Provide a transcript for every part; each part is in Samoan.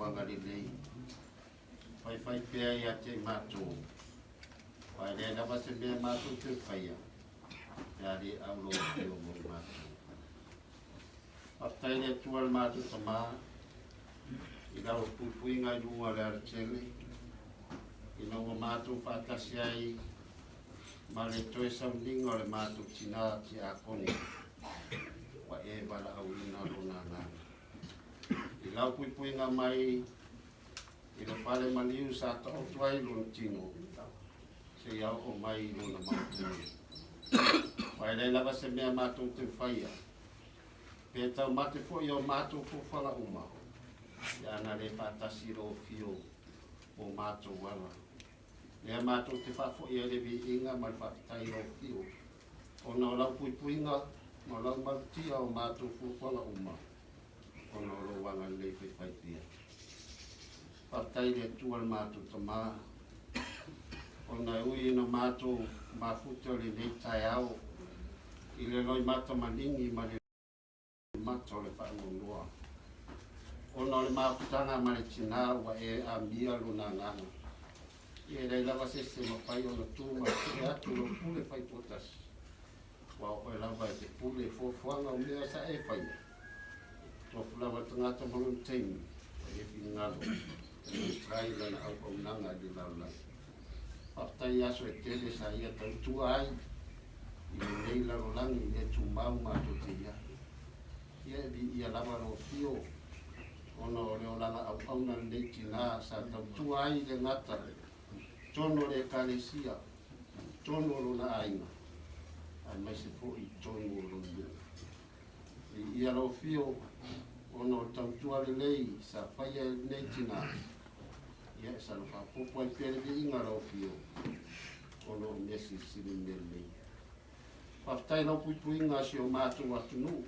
agalelei faifai pea ia te i matou, aua e leai lava se mea matou te faia, pe a le au lou afio mo i matou. Faafetai i le Atua le matou Tama, i lau puipuiga i luga o le alatele, ina ua matou faatasi ai ma le toe sauniga o le matou tinā tiakone, ua e valaauina lona agaga. I lau puipuiga mai i le fale maliu sa taoto ai lona tino, seia oo mai i lona maota nei. Aua e leai lava se mea matou te faia, pe taumate foi o matou fuafuaga uma, pe ana le faatasi lou afio mo matou ala. Lea matou te faafoi ai le viiga ma le faafetai i lou afio, ona o lau puipuiga ma lau malutia o matou fuafuaga uma, ona o lou agalelei faifaipea. Faafetai i le Atua le matou Tama, ona e ui ina matou mafuta lenei taeao i le loimata maligi ma le mata o le faanoanoa, ona o le mafutaga ma le tinā ua e amia lona agaga. Ia e leai lava se isi e mafai ona tu ma tuu atu lou pule faitoatasi, aua o oe lava e te pule i fuafuaga o mea sa e faia. Tofu lava le tagata ma lona taimi, ua e finagalo e manuia ai lana auaunaga i le lalolagi. Faafetai i aso e tele sa ia tautua ai i lenei lalolagi le tumau matou te i ai. Ia e viia lava lou afio ona o le olaga auauna lenei tinā sa tautua ai i le gata totonu o le Ekalesia, totonu o lona aiga, aemaise foi i totonu o lona nuu. Viia lou afio ona o le tautua lelei sa faia e lenei tinā. Ia e saga faaopoopo ai pea le viiga o lau afio ona o mea silisili ma mea lelei. Faafetai i lau puipuiga o si o matou atunuu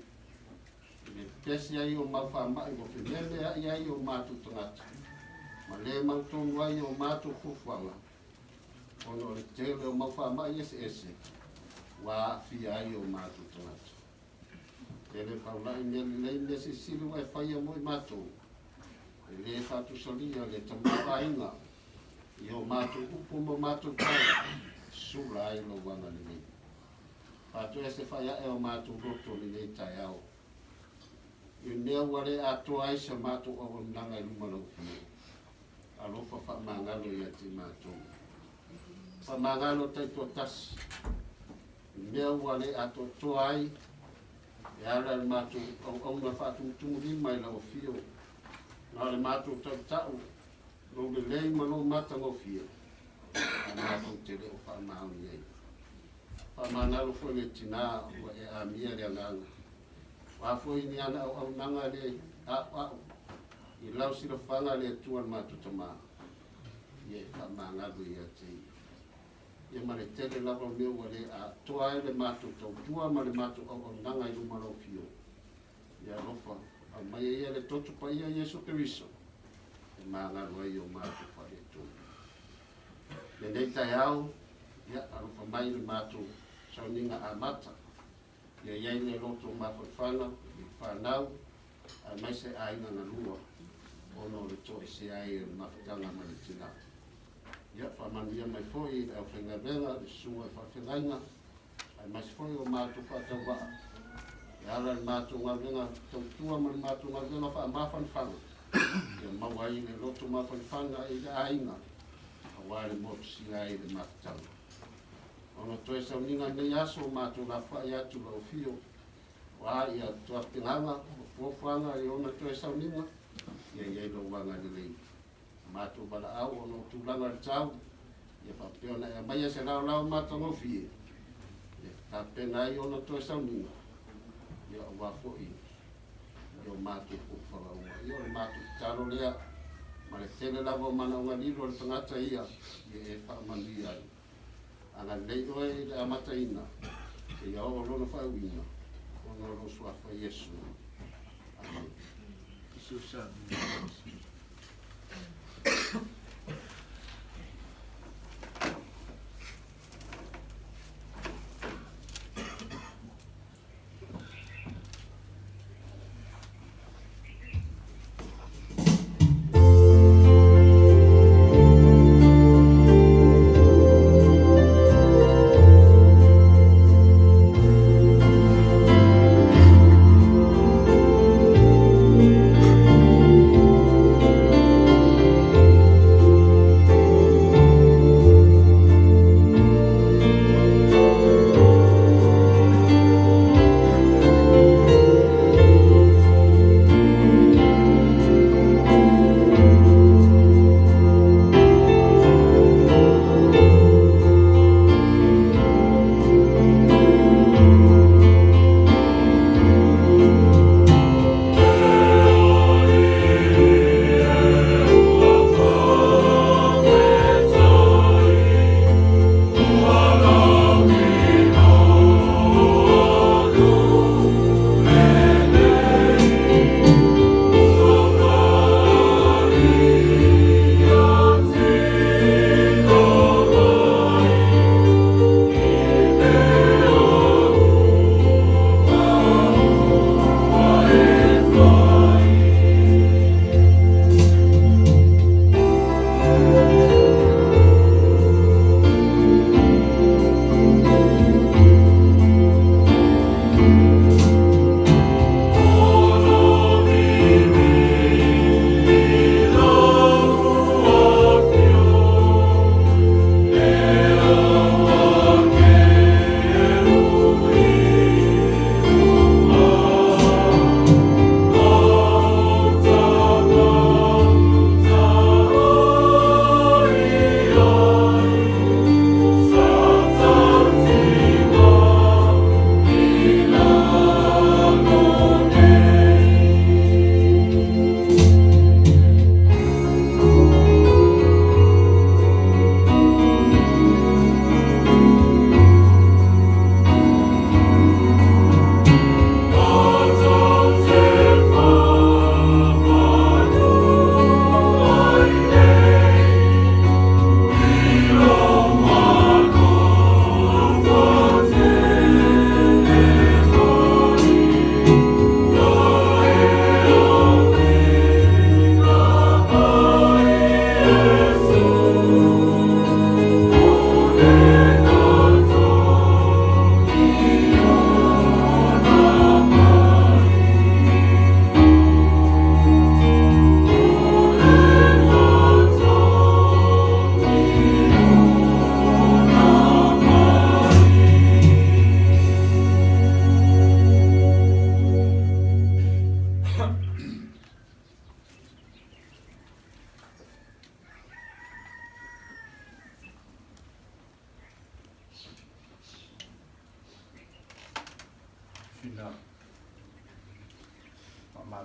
i le pepesi ai o mau faamai ua fememeai ai o matou tagata ma le mautonu ai o matou fuafuaga ona o le tele o mau faamai eseese ua aafia ai o matou tagata. Tele faulai mea lelei mea silisili ua e faia mo i matou. E le faatusalia le tamaoaiga i o matou upu ma matou tala, sula ai lou agalelei. Faatoese faiae o matou loto lenei taeao. I mea ua le atoa ai sa matou auaunaga i luma lau afio. Alofa faamagalo ia te matou. Faamagalo taitoatasi. I mea ua le atoatoa ai e ala i le matou auauna faatumutumulima i lau afio, na o le matou tautau lou lelei ma lou matagofie, ae matou te le o faamaoni ai. Faamagalo foi le tinā ua e amia le agaga. O a foi ni ana auaunaga le a'ua'u i lau silafaga le Atua le matou Tama, ia e faamagalo ia te ia. Ia ma le tele lava o mea ua le atoa ai le matou tautua ma le matou auaunaga i luma o lau Afio. Ia alofa, aumaia ia le toto paia Iesu Keriso e magalo ai o matou faaletonu. Lenei taeao, ia alofa mai le matou sauniga amata. Ia i ai le loto mafanafana i fanau aemaise aiga galua ona o le toesea ai o le mafutaga ma le tinā. Ia faamanuia mai foi i le aufaigaluega, le susuga i faafeagaiga, aemaise foi o matou faatauvaa e ala i le matou galuega tautua ma le matou galuega faamafanafana, ia maua ai le loto mafanafana i le aiga aua le motusia ai le mafutaga. Ona toe sauniga nei aso o matou lafoai atu lau afio, o a ia tuapegaga o fuafuaga i ona toe sauniga, ia i ai lou agalelei. Matou valaau ona o tulaga o le tau, ia faapea ona e aumaia se laolao matagofie e tapena ai ona toe sauniga, ia aua foi i o matou fuafuaga uma. Ia o le matou tatalo lea, ma le tele lava o manaoga lilo a le tagata ia, ia e faamanuia ai. Agalelei oe i le amataina, seia oo lona faaiuina, ona o lou suafa Iesu. Amene.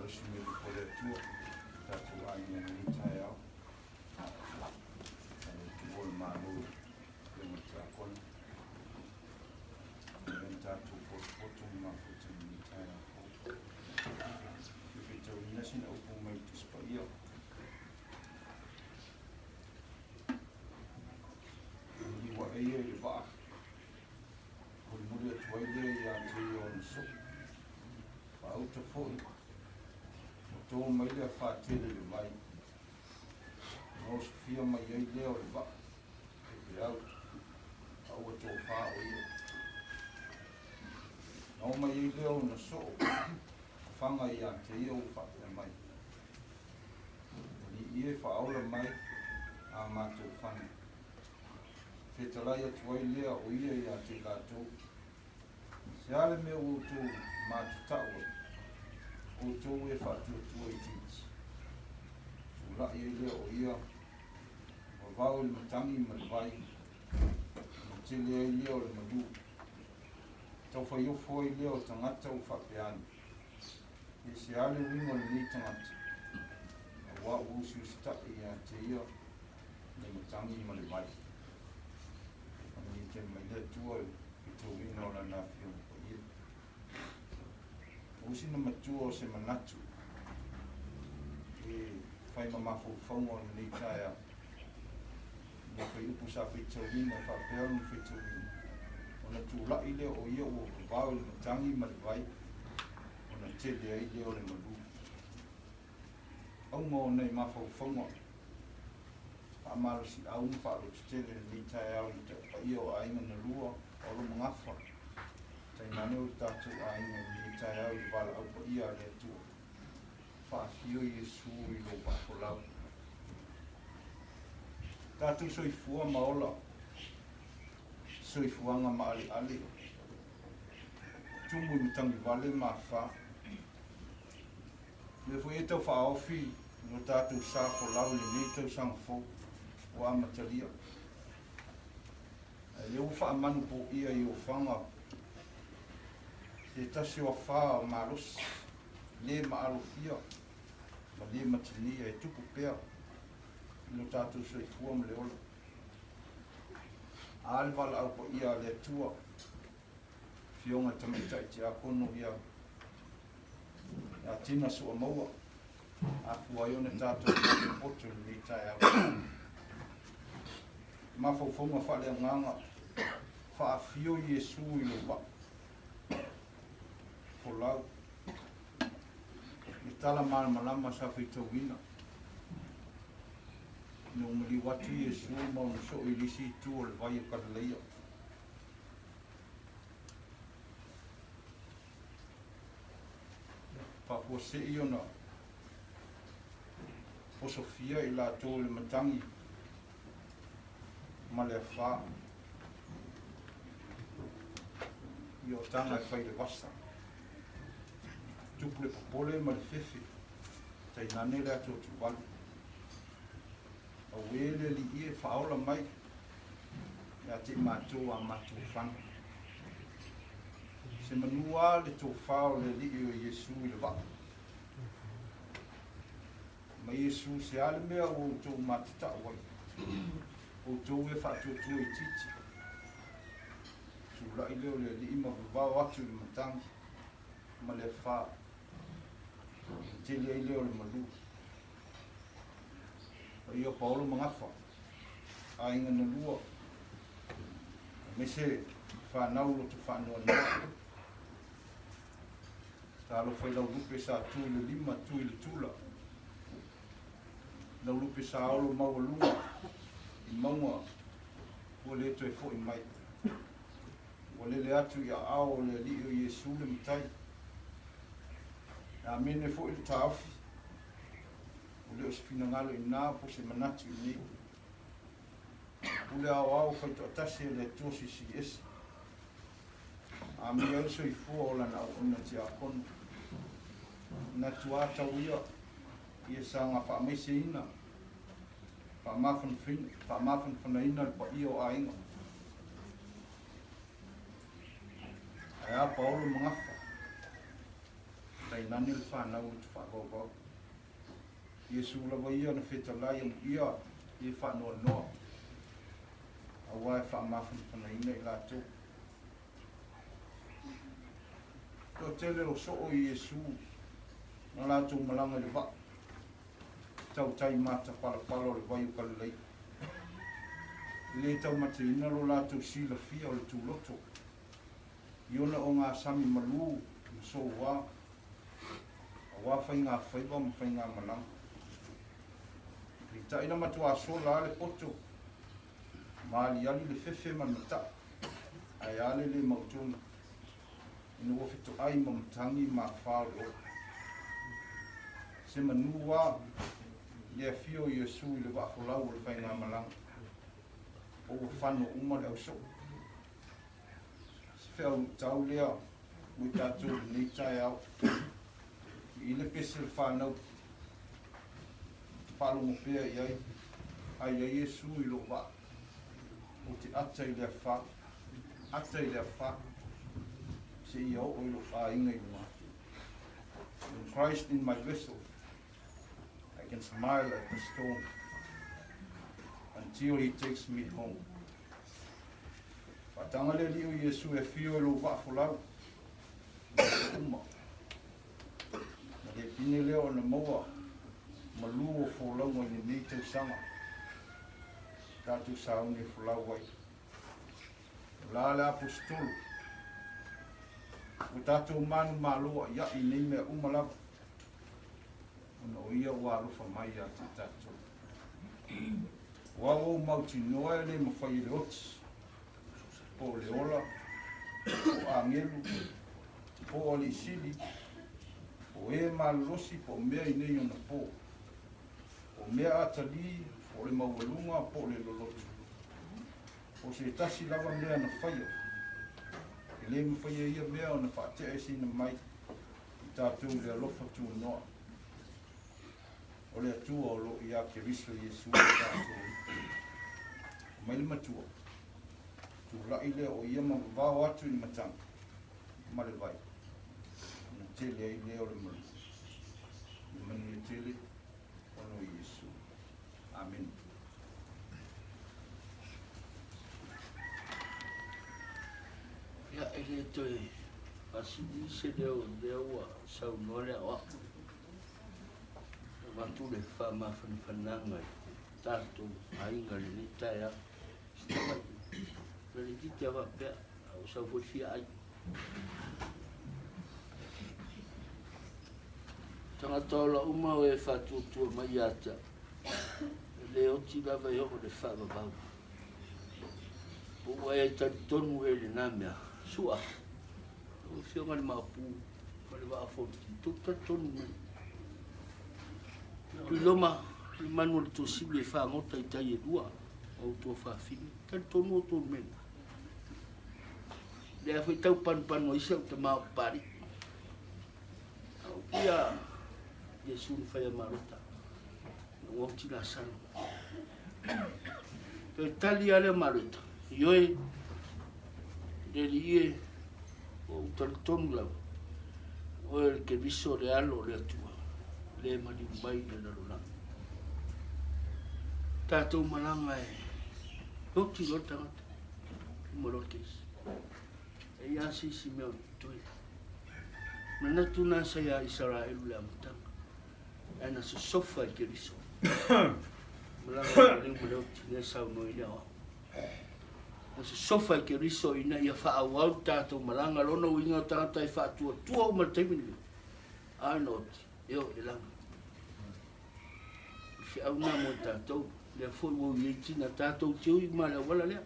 malosi mai le o le Atua, tatou aiga i lenei taeao. A le tuua le Malo i le Afioga i le Tiakono. Ia na tatou potopoto ma mafuta i lenei taeao fou. Fia faitauina sina upu mai le Tusi Paia. Maliu ae ia i le vaa, mulimuli atu ai lea ia te ia ona soo. Faauta foi, ua to mai le afā tele i le vai, ona osofia mai ai lea o le vaa e peau, a ua tofā o ia. Na oo mai ai lea ona soo faga ia te ia ua faapea mai, Alii e, faaola mai a matou fana. Fetalai atu ai lea o ia ia te i latou, Se a le mea ua outou matatau ai, outou e faatuatua itiiti? Tulai ai lea o ia, vavao i le matagi ma le vai, ona tele ai lea o le malū. Taufaiofo ai lea o tagata ua faapea ane, E se a le uiga o lenei tagata, auā ua usiusitai ia te ia le matagi ma le vai. Faamanuia tele mai le Atua i le faitauina o Lana Afioga Paia. Ua sina matua o se manatu e fai ma mafaufauga o lenei taeao. Le fuaiupu sa faitauina e faapea ona faitauina, ona tulai lea o ia ua vavao i le matagi ma le vai, ona tele ai lea o le malū. Auga o nai mafaufauga faamalosiau ma faalototele lenei taeao i le paia o aiga na lua, Paolo ma Gafa, tainane o le tatou aiga i lenei taeao i le valaau paia a le Atua. Faafio Iesu i lou vaafolau. Tatou soifua ma ola, soifuaga maaleale, tumu i matagivale ma afa. Lea foi e tau faaofi lo tatou sa folau i lenei tausaga fou ua amatalia. Ae lea ua faamanu poia i ofaga se tasi o afā o malosi, le maalofia ma le matinia e tupu pea i lo tatou soifua ma le ola. A le valaau paia a le Atua, Afioga i le Tamaitai Tiakono ia Tina Suamaua, afua ai ona tatou potopoto i lenei taeao. Mafaufauga faaleagaga, faafio Iesu i lou vaa folau, le tala malamalama sa faitauina. Ina ua maliu atu Iesu ma ona soo i le isi itu o le vai o Galileia. Faafuasei ona osofia i latou i le matagi ma le afā i otaga e fai i le vasa. Tupu le popole ma le fefe, tainane le atuatuvalu. Auē le Alii e, faaola mai ia te i matou a matou fana. Se manu a le tofā o le Alii o Iesu i le vaa. Ma Iesu, se a le mea ua outou matatau ai, outou e faatuatua itiiti? Tulai lea o le Alii ma vavao atu i le matagi ma le afā, ona tele ai lea o le malū. Paia o Paolo ma Gafa, aiga na lua, aemaise fanau loto faanoanoa. Talofa i lau lupe sa tu i le lima, tu i le tula. Lau lupe sa olo maualuga i mauga ua le toe foi mai. Ua lele atu i aao o le Alii o Iesu le Matai. E amene foi le taofi. Ua le o se finagalo inā po o se manatu inei. Pule aoao faitoatasi a le Atua Silisili Ese. Amia ai le soifua o Lana auauna tiakono. Manatu a tau ia, ia saga faamaiseina, faamafanafanaina le paia o aiga. Ae a Paolo ma Gafa? Tainane le fanau o le Tafaavauvau. Iesu lava ia na fetalai amuia e faanoanoa, auā e faamafanafanaina i latou. Toatele o soo i Iesu na latou malaga i le vaa, tautai matapalapala o le vai o Kalilei. E le taumateina lo latou silafia o le tuloto i ona ogasami malū ma soua auā faigafaiva ma faigamalaga. Peitai na matuā sola lava le poto ma aliali le fefe ma le mataʻu, ae a le lē mautonu ina ua fetoʻai ma matagi ma afā o le ola. Se manū a le afio o Iesu i le vaafolau o le faigamalaga, po ua fano uma le ausoo. Se feau luitau lea mo i tatou i lenei taeao. I le pese le fanau faalogo pea i ai, a i ai Iesu i lou vaa, ou te ata i le afā, ata i le afā, seia oo i lou aiga i luga. In Christ in my vessel, I can smile at the storm until he takes me home. Faataga le Alii o Iesu e afio i lou vaa folau i aso uma. Na le pine lea ona maua malū o folauga i lenei tausaga tatou sauni e folau ai. O la le Aposetolo, ua tatou manumalo aʻiaʻi i nei mea uma lava, ona o ia ua alofa mai ia te tatou. O au ou mautinoa e le mafai e le oti, po o le ola, po o agelu, po o alii sili, po o e malolosi, po o mea i nei ona po, po o mea atalī, po o le maualuga, po o le loloto, po o se tasi lava mea na faia, e le mafai e ia mea ona faateaeseina mai i tatou i le alofa tunoa o le Atua o lo o iā Keriso Iesu lo tatou Alii. Mai le Matua, tulai lea o ia ma vavao atu i le matagi ma le vai, ona tele ai lea o le malu. Ia manuia tele ona o Iesu. Amene. Ia, e le toe faasili se leo lea ua saunoa le aoao. Avatu le faamafanafanaga i tatou aiga i lenei taeao. Si tamai laitiiti lava faapea, a ua sau foi fia ai. Tagata ola uma o e faatuatua mai ia te au, e le oti lava e oo i le faavavau. Po ua e talitonu ea i lena mea? Sua, lau Afioga i le Maopu ma le Vaa o Fonoti, tou talitonu mai. Tuiloma, le manu o le tuasivi e fagota i tai e lua o outou fafine, talitonu outou i le mea lena. Lea foi tau panupanu ai si au tama o Papalii. A upu ia Iesu na faia Mareta, na ua oti Lasalo. Toe tali a lea Mareta, ioe, le Alii e, ua ou talitonu lava, o oe o le Keriso le Alo o le Atua, le maliu mai i le lalolagi. Tatou malaga e oti loa le tagata, uma loa le kesi. E i ai se isi mea o totoe. Manatu na sa iā Isaraelu i le amataga, ae na sosofa i Keriso. Malaga i le maliu ma le oti, lea e saunoa ai le aoao. Na sosofa i Keriso ina ia faaauau le tatou malaga, lona uiga o tagata e faatuatua uma i le taimi lenei, a na oti, e oo i le lagi. O le feau lena mo i tatou, lea foi ua ui ai tina, tatou te ui uma i le auala lea.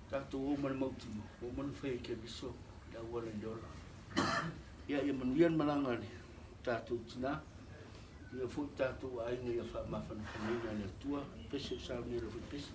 Tatou o ma le mautino, ua uma ona fai e Keriso le auala i le ola. Ia, ia manuia le malaga a le tatou tina, ia foi tatou aiga ia faamafanafanaina e le Atua, pese o sauni e le foi pese.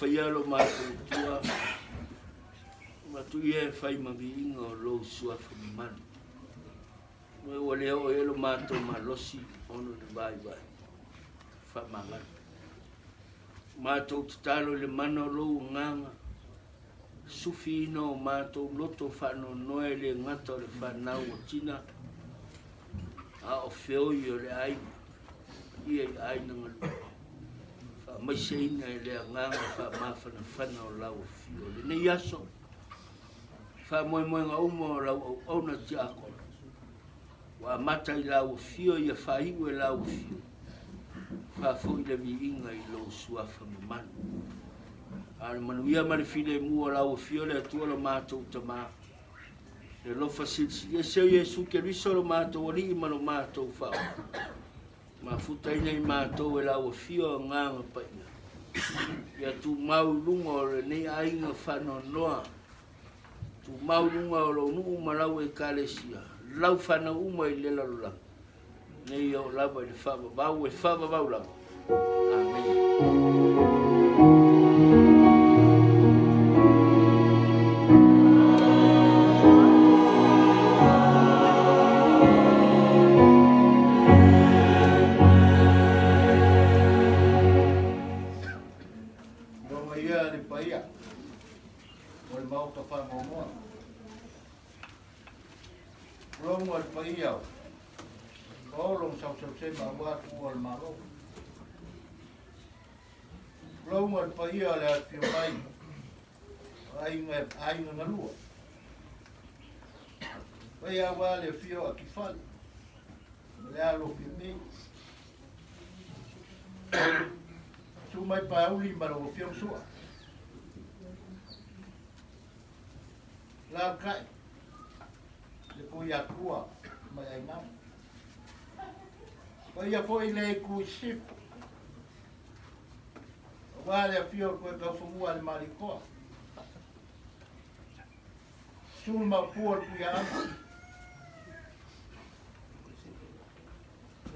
Taumafai lo matou Atua, avatu ia e fai ma viiga o lou suafa mamalu. Ua ua le oo i ai lo matou malosi ona o ni vaivai faamagalo. Matou tatalo i le mana o lou agaga, sufiina o matou loto faanoanoa e le gata o le fanau o tina, a o feoi o le aiga, ia i aiga galue, faamaiseina e le agaga faamafanafana o lau afio. Lenei aso, faamoemoega uma o lau auauna tiakono, ua amata i lau afio ia faaiu e lau afio, faafoi le viiga i lou suafa mamalu. A o le manuia ma le filemu o lau afio le Atua lo matou Tama, le alofa silisili ese o Iesu Keriso lo matou Alii ma lo matou Faaola, mafutaina i matou e lau afio Agaga Paia, ia tumau i luga o lenei aiga faanoanoa, tumau i luga o lou nuu ma lau Ekalesia, lau fanau uma i le lalolagi, nei oo lava i le faavavau e faavavau lava. Amene. Logo ia le paia o le maota whangomoa. Logo le paia o Paolo sausausema aua tuua o le Malo. Logo le paia o le afifio mai o aiga, aiga galua. Paia aua le afio a Kifale, ma le alo Fiamē. Susu mai Pauli ma lau afioga Sua. Lalakai le Tuiatua ma le Ainamu. Paia foi le itu i sisifo, aua le afio o le Toe Taufanua a le Malikoa. Susu le Maopu o le Tuiaana.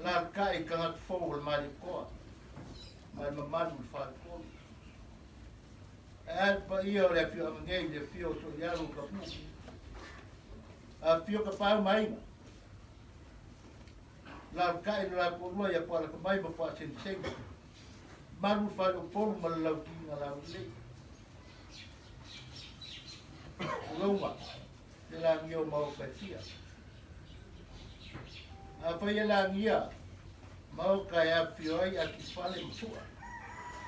Lalakai tagata fou o le Malikoa ma le mamalu i le faletolu. Ae a le paia o le afioaga nei, le afio o Soialu o Kapua. Afifio Tapaau ma Aiga. Lalakai le la toalua ia Pualakamai ma Puaasegisegi. Malu le fale o Upolu ma le Lautiiga Laulelei. Tulouna le lagia o maoka e fia. Afai e lagia maoka e afifio ai Atifale ma Sua,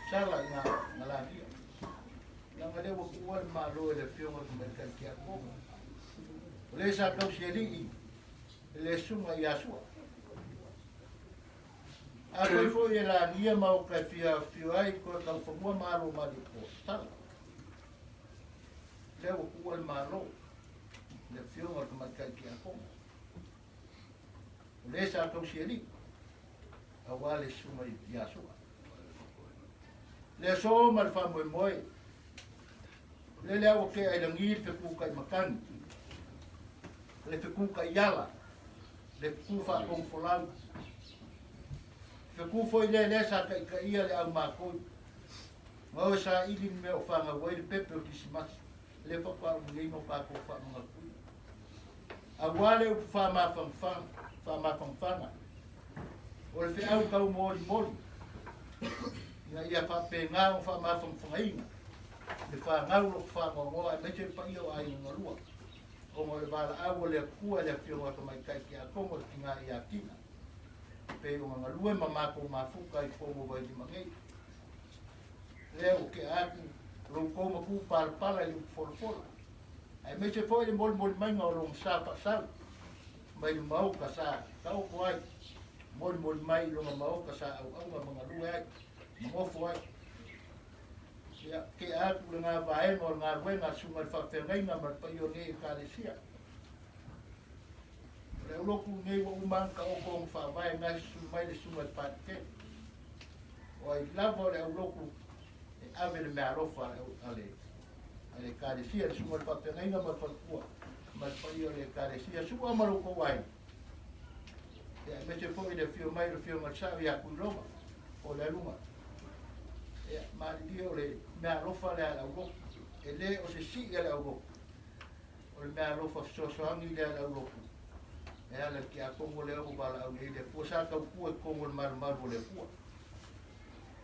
sala i ngā lagia. Leaga lea ua tuua le Malo e le Afioga i le Tamaitai Tiakono. O le sa tausi alii e le susuga ia Sua. Afai foi e lagia maoka e fia afifio ai Koe Taufanua ma Alo Malietoa, sala. Lea ua tuua le Malo i le Afioga i le Tamaitai Tiakono. O le sa tausi alii aua le susuga ia Sua. Le aso ma le faamoemoe, lele a ua tea i lagi le fetukai matagi, le fetukai ala, le fetu faatonufolau, fetu foi lea lea sa taitaia le au makoi, ma o e saili le mea o fanau ai le pepe o Kisimasi, le faatoa uma nei no tatou faamanatuina. Aua le upu faamafanafana, o le feau taumolimoli, ina ia faapena ona faamafanafanaina le fanau loto faanoanoa aemaise le paia o aiga galua, ona o le valaau a le Atua i le Afioga Tamaitai Tiakono le tina ia Tina, pei ona galue ma matou mafuta i totonu o Vailima nei. Lea ua tea atu lo outou matupalapala i le upu folafola, aemaise foi le molimoli maiga o lona sa faasau mai le maota sa taoto ai, molimoli mai i lona maota sa auauna ma galue ai, ma nofo ai. Ia, tea atu lena vaega o le galuega a le Susuga i le Faafeagaiga ma le paia o lenei Ekalesia. O le aulotu lenei ua uma ona taoto ona faavae na susu mai le Susuga i le Palikele. O ai lava o le aulotu e ave le meaalofa a le Ekalesia, le Susuga i le Faafeagaiga ma le faletua ma le paia o le Ekalesia. Sua ma lo outou aiga. Ia, aemaise foi le afio mai o le Afioga i le Sao ia Tuiloma o Lealuga. Ia, malilie o le meaalofa lea a le aulotu. E le o se sii a le aulotu, o le meaalofa fesoasoani lea a le aulotu e ala i le tiakono lea ua valaau nei le Atua. Sa tautua i totonu o le malumalu o le Atua.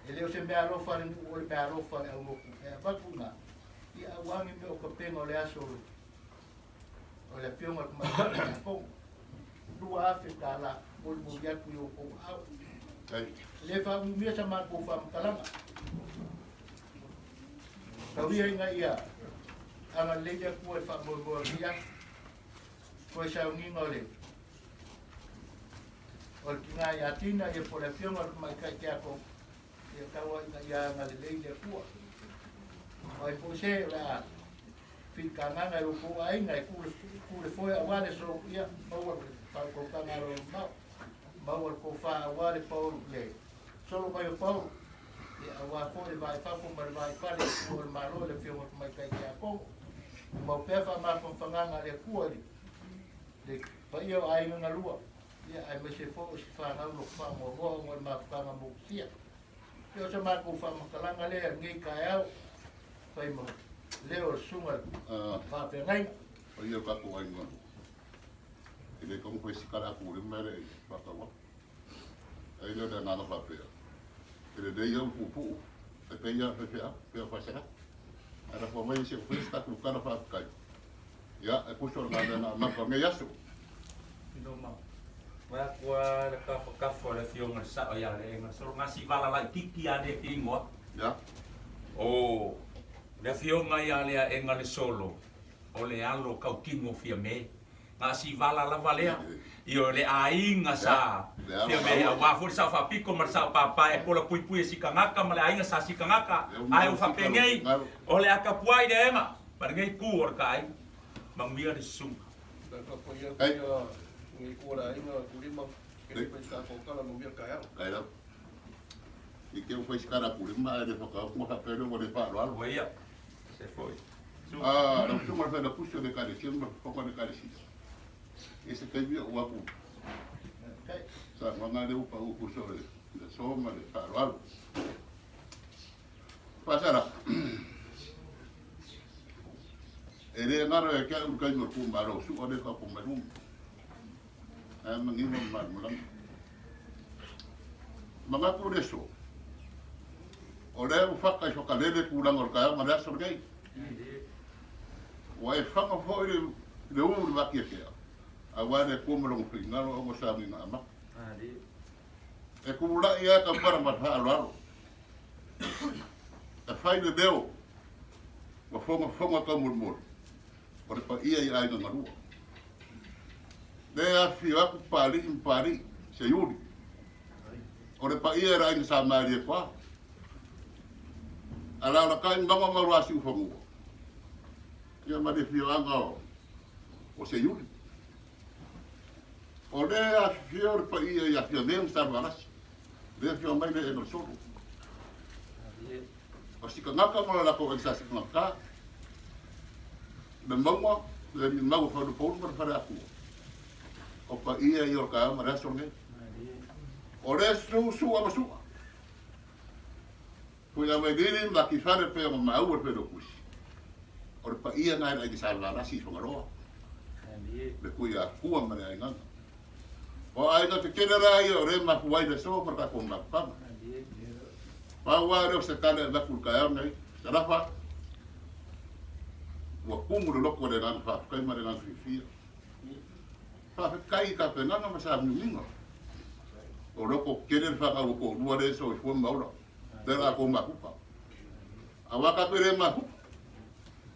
E le o se meaalofa a le nuu, o le meaalofa a le aulotu e avatu i ina, ia aua ni mea o tapena o le aso o le Afioga i le Tamaitai Tiakono. $2,000 molimoli atu i outou aao. E le faaumuumia sa matou faamatalaga. Tau ia ina ia agalelei le Atua i le faamoemoe o lenei aso. Toe sauniga o le o le tina ia Tina ia po o le Afioga i le Tamaitai Tiakono, ia tau ina ia agalelei le Atua. O ai foi se o le a filitagaga e lo outou aiga e tu le foe aua le aso, ia maua le faautautaga alolofa, maua le tofa aua le Paulu, le solo mai o Paulu, ia aua foi le va i fafo ma le va i fale i tua o le Malo i le Afioga i le Tamaitai Tiakono. Tumau pea faamafanafanaga a le Atua i le paia o aiga na lua, ia aemaise foi o si fanau loko faamuamua ona o le mafutaga motusia. Ia o sa matou faamatalaga lea i lenei taeao, fai ma leo o le susuga i le faafeagaiga. Paia o tatou aiga, e le taumafai se tala atu le mea lea i faataua. Ai lea o le agaga faapea, e lelei au puupuu, e pei lava faifeau, pei o faasala. Ae lafo mai se i fai se tatou tala faafetai, ia, e tusa o le galuega amata o lenei aso. Vaeatu a le tafatafa o le Afioga i le Sao ia Leega solo gasi vala laititi a le fia igoa. O le Afioga ia Leaega le solo o le alo tautino Fiame. Gasi vala lava lea i o le aiga sa Fiame aua foi le Sao Faapito ma le Sao Papa e pola puipui e Sikagata ma le aiga sa Sikagata ae ua faapenei o le a tapuai Leaega ma lenei tu o le ta aiga. Manuia le susuga. Ua ia, se foi. Lau Afioga i le Failautusi o le Ekalesia ma le Fofoga o le Ekalesia, i se taimi oo atu saunoaga lea ua pau tusa o le aso ma le faaaloalo. Faasala, e le galo ia te au le taimi o le tumalo o Su'a lea e taoto mai luma. Ae manino le malamalama. Manatu le aso, o lea ua fata i Fakalele tulaga o le taeao ma le aso lenei. Ua e faga foi le ū i le vatiatea, aua le Atua ma Lona finagalo ona o sauniga amata. E tulai lava taupala ma le faaaloalo, e fai le leo ua fogafoga taumolimoli o le paia i aiga galua. Lea e afifio atu Papalii ma Papalii, Seiuli, o le paia i le aiga Sa Malietoa. Alaalatai maga ma Luasiufanua, ia ma le afioaga o Seiuli. O lea e afifio le paia ia Fiame ma Salevalasi, lea e afio mai le Eega o le Solo. O Sikagaka ma le latou aiga sa Sikagaka, le mauga, le mau o Faleupolu ma le Faleatua. O paia ia o le taeao ma le aso lenei. O lea su sua ma sua. Fuiavailili ma Tifale pei ona maua le Failautusi, o le paia lena i le aiga Salevalasi i Fagaloa, le Tuiatua ma le Aigaga. O aiga tetele la ia o lea e mafua ai le aso ma le tatou mafutaga. Pau lava lea o se tala e avatu i le taeao lenei, Sarafa, ua tumu le loto i le agaga faafetai ma le agaga fiafia. Faafetai i tapenaga ma sauniuniga. O loto tetele le fanau o toalua lea e soifua ma ola. Lea la kou mafuta. Aua tatou e le mafuta.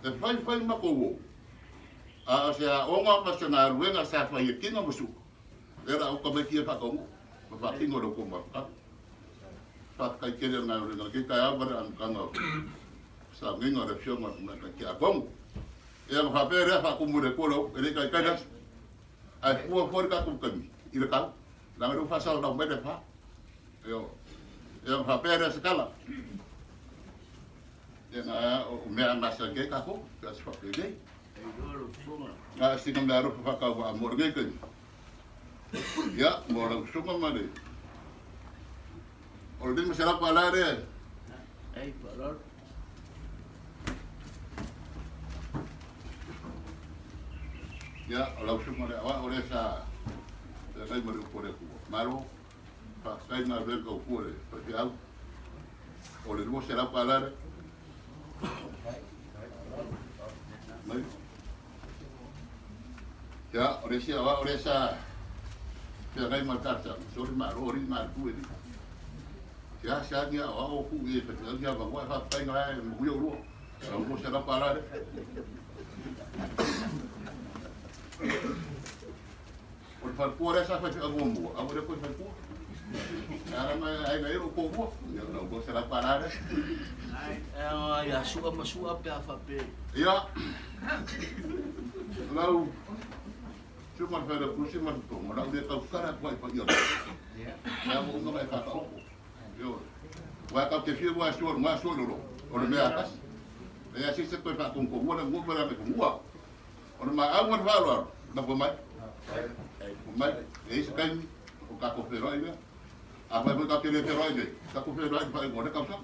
E fai fai matou uo. A o se aoga ma se galuega sa fai e Tina ma Sua, lea la uka mai tia faataunuu ma faatino e lo outou mafutaga. Faafetai tele i le galuega lenei taeao ma le amataga o sauniga o le Afioga i le Tamaitai Tiakono. Ia ona faapea lea, faatumu e le Atua le upu, e le i taitai le aso. Ae fua fua le tatou taimi i le tau, leaga o lea ua faasalalau mai le afa. Ioe. Ia ona faapea lea o se tala. Ia na o mea a masani ai tatou, pe a se faapenei. Na o sina mea alofa faatauvaa mo lenei taimi. Ia, mo lau susuga ma le... O le $500 lea. Ai faaaloalo. Ia, o lau susuga i le aoao lea sa feagai ma le upu a le Atua. Malo, faafetai i galuega tautua a le faifeau. O le $200 lea. Mai. Ia, o le isi aoao lea sa feagai ma le talosaga, sole malo alii galulue alii. Sea sea ni aoao o tuu i e faifeau ni avanoa e faafetai na e manuia oulua. Lau $200 lea. O le faletua lea sa faifeau muamua, a ua le toe faletua. A lama e aiga i ai lou toalua, ia lau $200 lea. Ai, ia sua ma sua pe a faapea. Ia, lau susuga i le Failautusi ma le Totoga, o le a ou le tautala atu ai i paia o le Ia ua uma ona e faataoto. Ioe. Aua tatou te fiu lava e sua i luga sua i lalo, o le mea lava e tasi. E leai se isi e toe faatonutonua le atunuu ma le agaifanua. O le maau ma le faaaloalo, lafo mai. Lafo mai. E i ai se taimi o tatou feiloai lea. Afai foi tatou te le feiloai nei, tatou feiloai i le faaiuga o lea tausaga.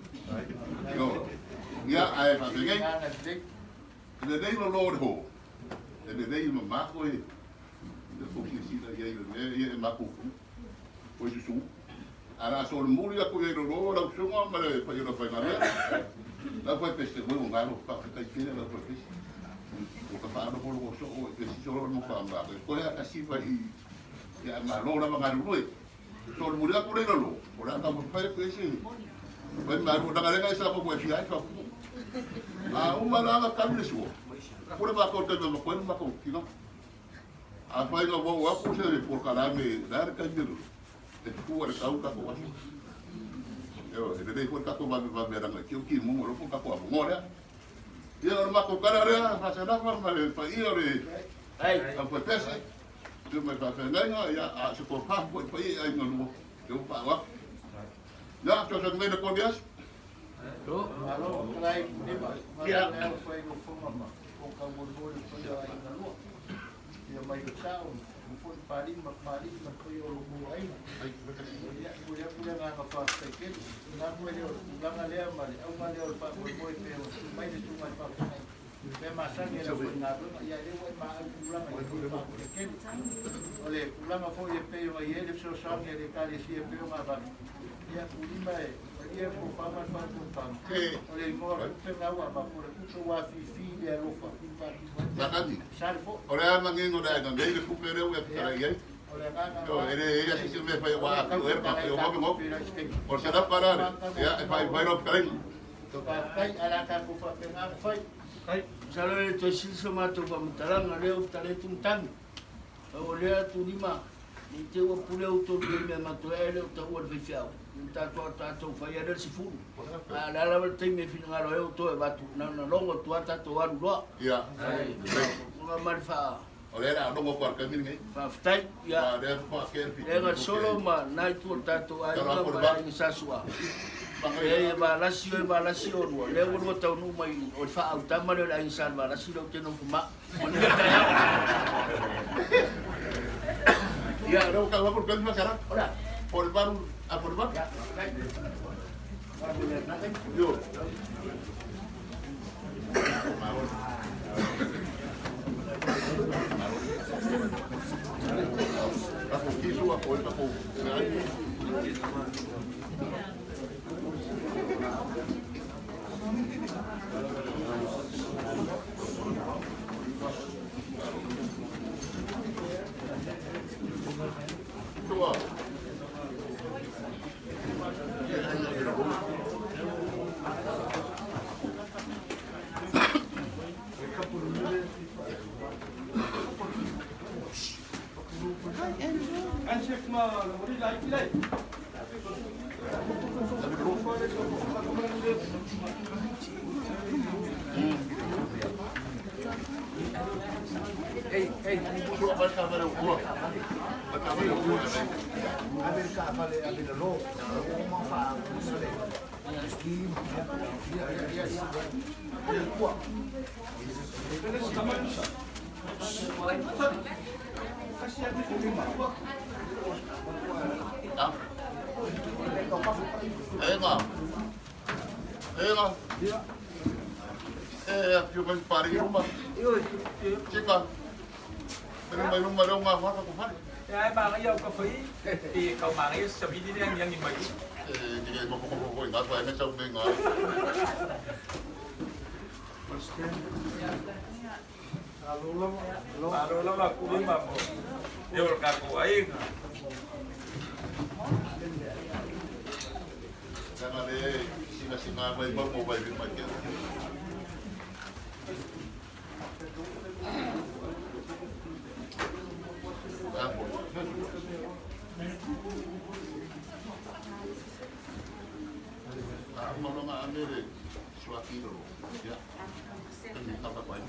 Ioe. Ia, ae faapenei, e lelei lolo o le ho, e lelei mama koe le tou silasila i ai i le mea ia e mafaufau koe susu. Ae o le a solomuli atu i ai lolo lau susuga ma le paia o le aufaigaluega. Lau faipese, ua galo, faafetai tele lau faipese. Ua ta faalogologo soo i pesi solo le mafamama. Toe a tasi mai i ia malo lava galulue. Solomuli atu le lolo, o le a taumafai atu ai se fai malu, leaga lea e sa mo e fia ai fapupu. A uma la na talu le sua, pule matou i le taimi o matou ai ma matou tino. Afai na ua oo atu se polokalame, le a le taimi e e fua i le tau tatou aso. Ioe, e lelei foi le tatou vavevave leaga e tio timuga o loko tatou avanoa lea. Ia, o le matou tala lea, faasalafa ma le paia o le aufaipeace, tu mai faafeagaiga, ia, a o se tofa foi paia i aiga lua, lea ua faaoo atu. Ia, fesoasoani mai le Koniasi. Malo, faafetai Lima, malo le alofai i lou fofoga ma lou taumolimoli i le paia o aiga lua. Ia mai le sao, ma foi Papalii ma Papalii ma le paia o lou mau aiga. Ia, e momoli atu le agaga faafetai tele. O le agaga lea o le tulaga lea ma le auga lea o le faamoemoe pei ona tuu mai le susuga i le faafeagaiga. Mea masani e le aufaigaluega, ia lea ua e maau tulaga i le faafetai tele. O le tulaga foi e pei ona i ai le fesoasoani a le Ekalesia e pei ona avatu, ia Pulima e malie le tofa ma le faautautaga. O le igoa o le tupe lena ua avatu, o le tupe ua afifi i le alofa i faatino ai mea. Sale foi. O le a manino le aiga nei le tupe lea ua e fetalai i ai. O le agaga E leai lava se isi mea e fai aua a fiu ea le faapea ua vave goto. O le $100 lea, ia e faaiu ai lau fetalaiga. Faafetai, ae o le a tatou faapena ona fai. Masalo e le toe sili so matou faamatalaga lea ua tali atu matagi. Pau o lea Tulima, ne i te i ua pule outou i mea matou ae le o taua le faifeau. Ua tatou tatou fai lea le 10. A o le a lava le taimi e finagalo ai outou e avatu, na ona logo atu lava tatou alu loa. Ia. Ai, ma le faa O lea o le a logo atu lava i le taimi lenei. Faafetai. Ia. Aua o lea faatoa kea le fitu. Lega le solo ma na itu o le tatou aiga ma le aiga Sa Sua. E Valasi oe Valasi oulua, lea ua lua taunuu mai o le faaautama lea o le aiga Sa Valasi lea ou te nofo ma. Manuia taeao. Ia, o lea ua tau atu le taimi faasalaga. O le a? Po o le 8, a po o le 8. Ioe. Tatou kisu a koe tatou feai. Sua. Sua vai ka vale ua. Vai ka vale ua. Ave le taavale ave i lalo, ua uma ona Ega. E afio mai pare i ruma. Tika. Mere mai ruma reo ngā whaka ko whare. E ai māngai au ka whai, e kau māngai sa vini le angi angi mai. E te kei moko moko ko i ngā whai me sau me ngā. Malo lava ku lima mo. E o ka ko ai. Tana le singa singa mai mau mo vai mai ke. Ah, malonga amere suakiro. Ya. Ni kapa pai.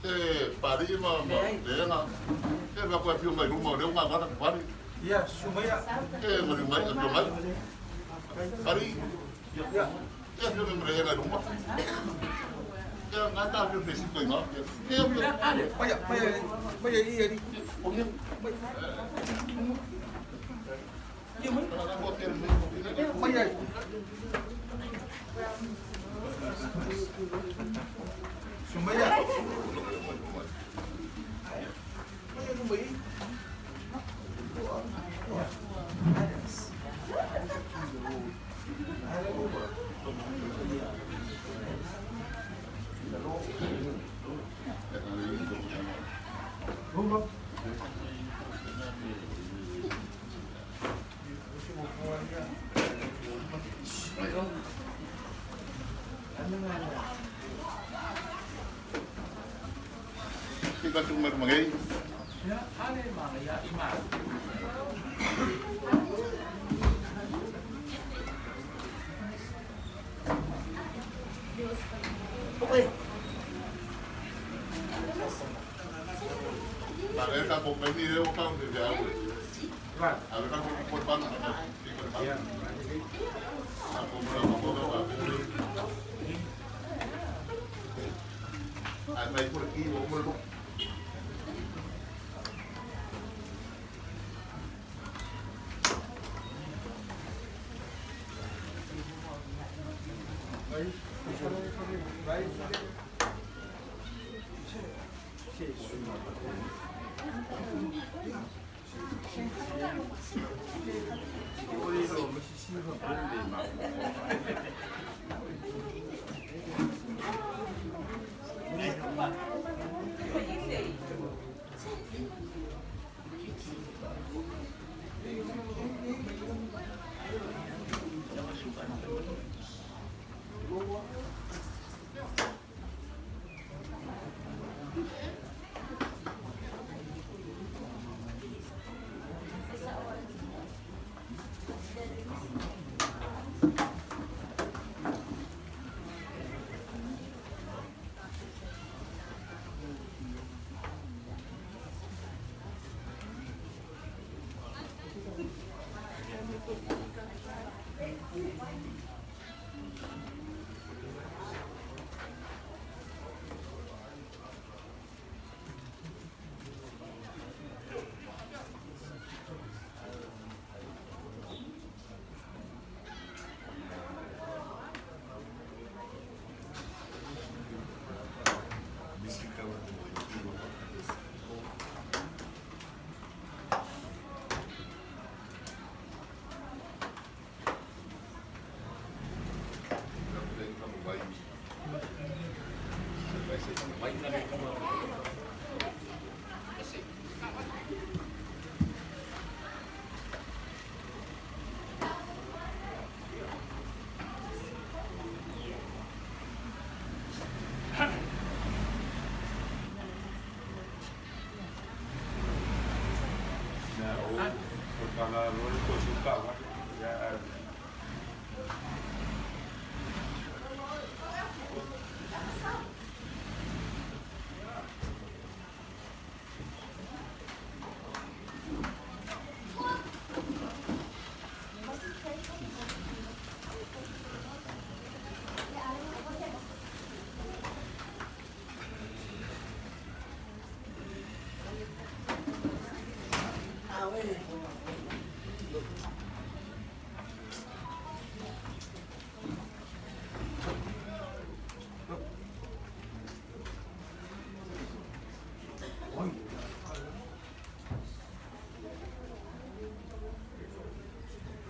E pari ma ma le nga. E va ko afio mai ruma reo ngā whana ko whare. Ia, sumaia. E mari mai afio mai. Pari. Ia. E afio mai mare nga ruma. E ngā tā afio fesi koe ngā. E afio. Paia, paia, paia ia ni. Ia mai. Paia. Sumaia. Paia luma i. Tika tu mai mangai. Ia, ale māngai a ima. Ma le ka ko mai ni reo ka te te au. A ver ka ko ko pana na. Ia. A ko mo ko ko ko. A mai por aquí o mo.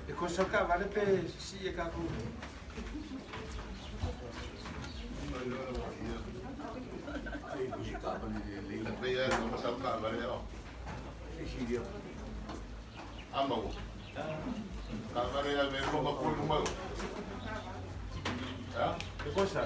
E kosa ka vale pe si e ka ku. E kosa.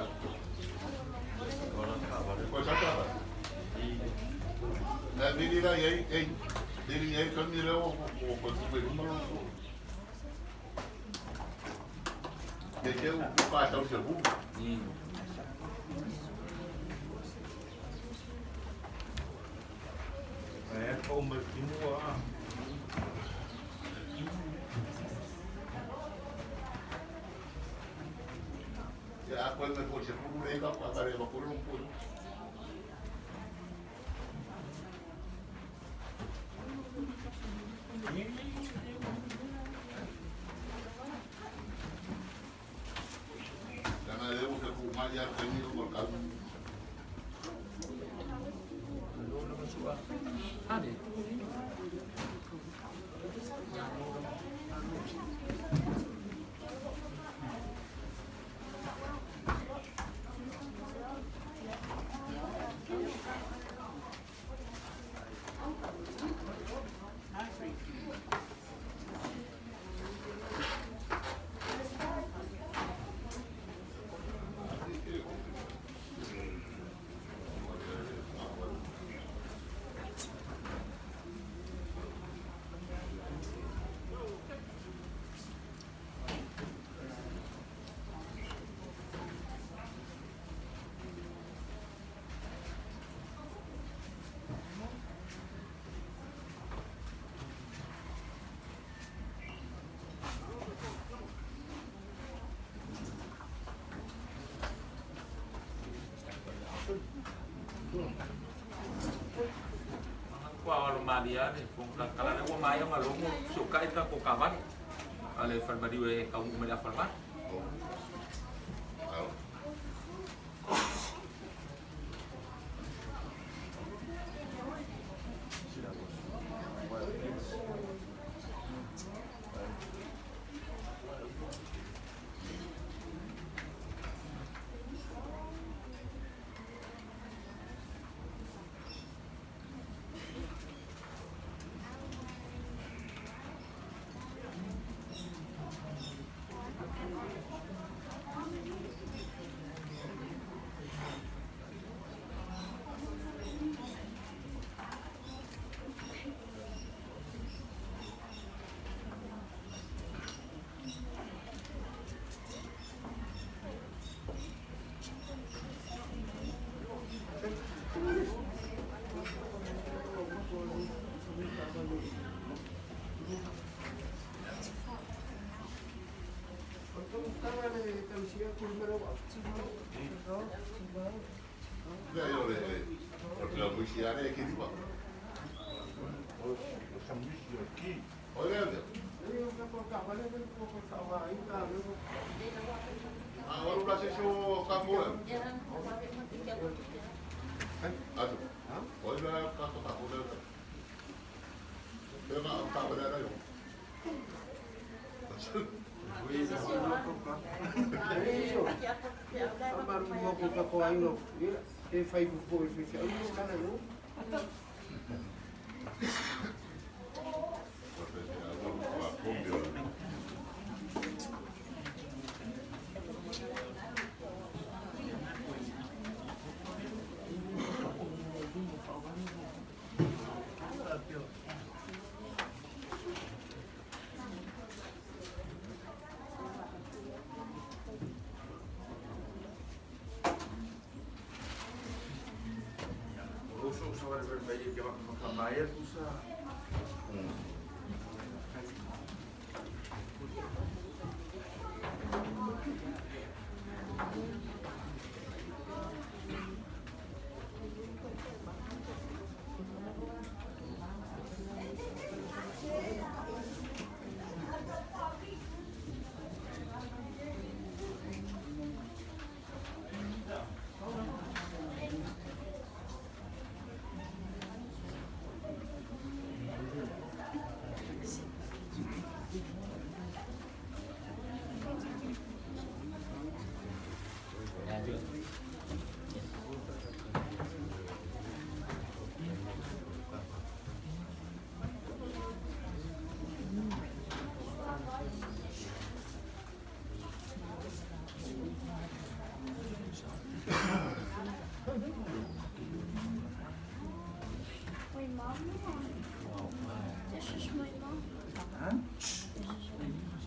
Malia ne ko kala ne ua mai ma logo so kai ta ko kavale ale farmari e ka u me la farma. Le o le o le muisi are ke niwa. O sa muisi o ki. O le le. A o la se so ka mo. Aso. O le ka ka ka le. Pe ma ka ka le yo. E fai po e fai au kana yo. O so sa wale wale mai ke waka mai atu sa. My mom. This is my mom. Huh? This is my mom.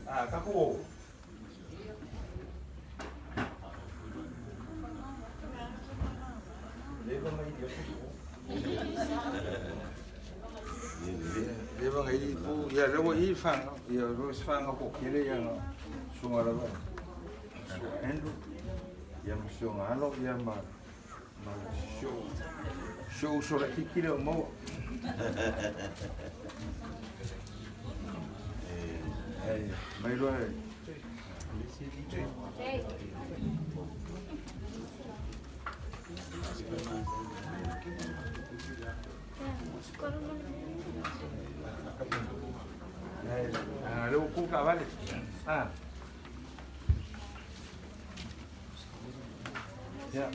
Ah, taku o. Leva mai ia Leva ngai li pu ia lewa i whanga ia ro se whanga ko kere ia no sunga lava. Su Andrew ia ma sunga alo ia ma ma show show so la kikile o mo. Hey, mai loa. Ah, le ku ka vale. Ah. Ya.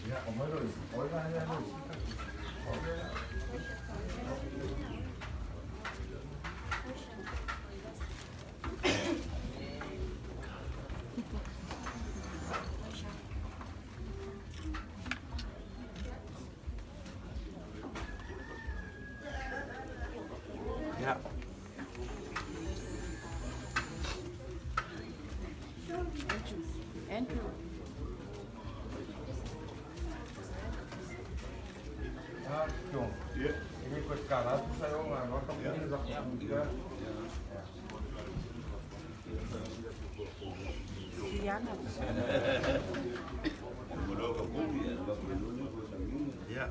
Ya, o mai loa. O la ya no. Ya. Andrew. Ah, kyong. Ini ko kala tu sa yo nga no ka ni la ya. Juliana. Ya.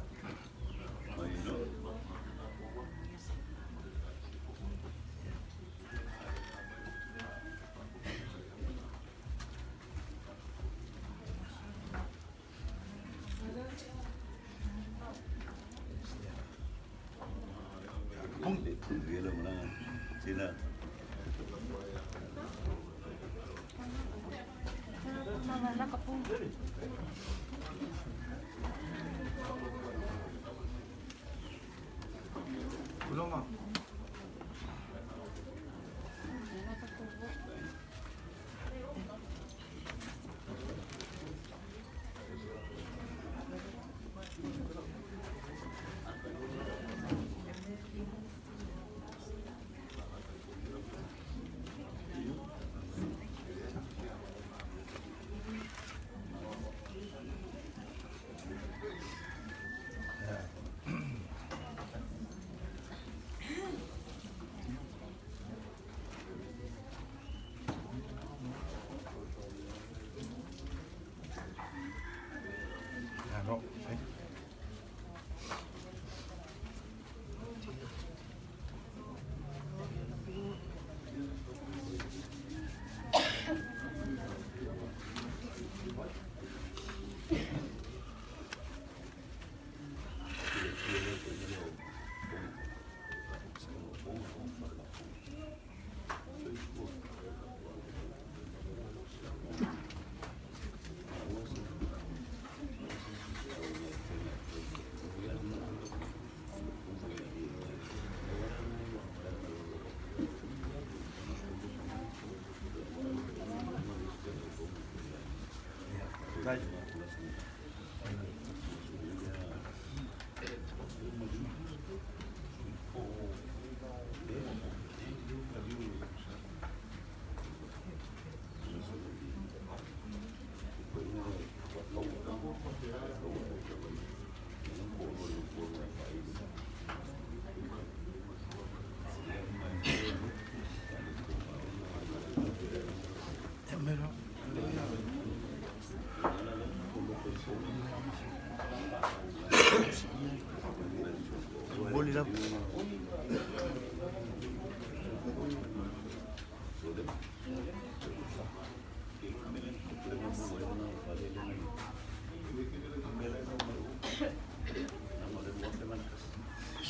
Uloma.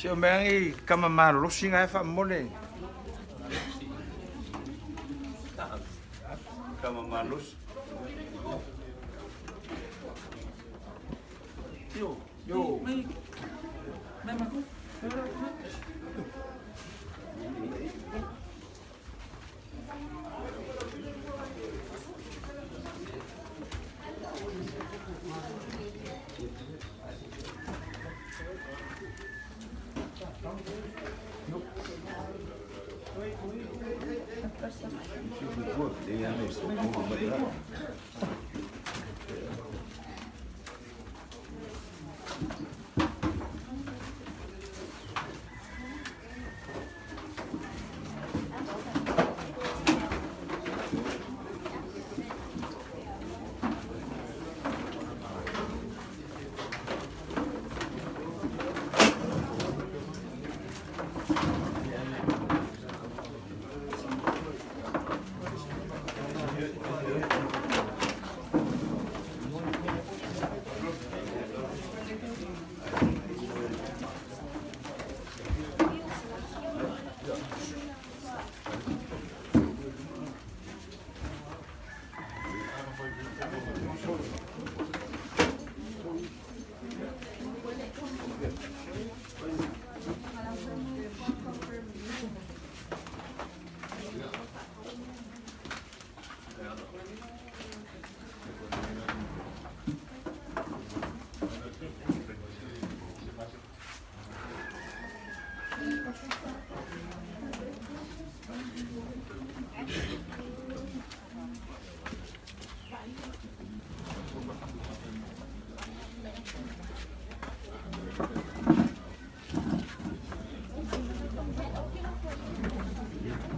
Se o mea i kama malolosi nga e faamomole. Kama malosi. Yo. Yo.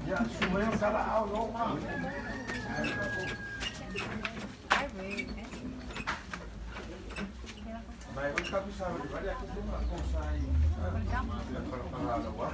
Ia, su mea sala au lo ma. Mai o ka sa vale a ke te ma ko sa i. Para para la wa.